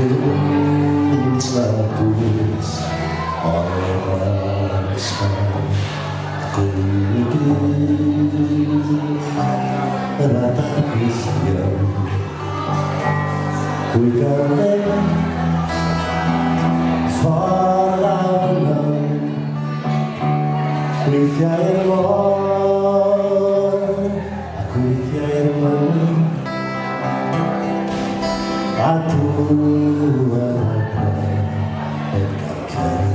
Cynt na dwys o'r ysgol Gwyd yr adar gwylltion. Dwy gangen ffordd awnon, weithiau'r môr ac weithiau'r mynydd, a dŵr adre heb gael.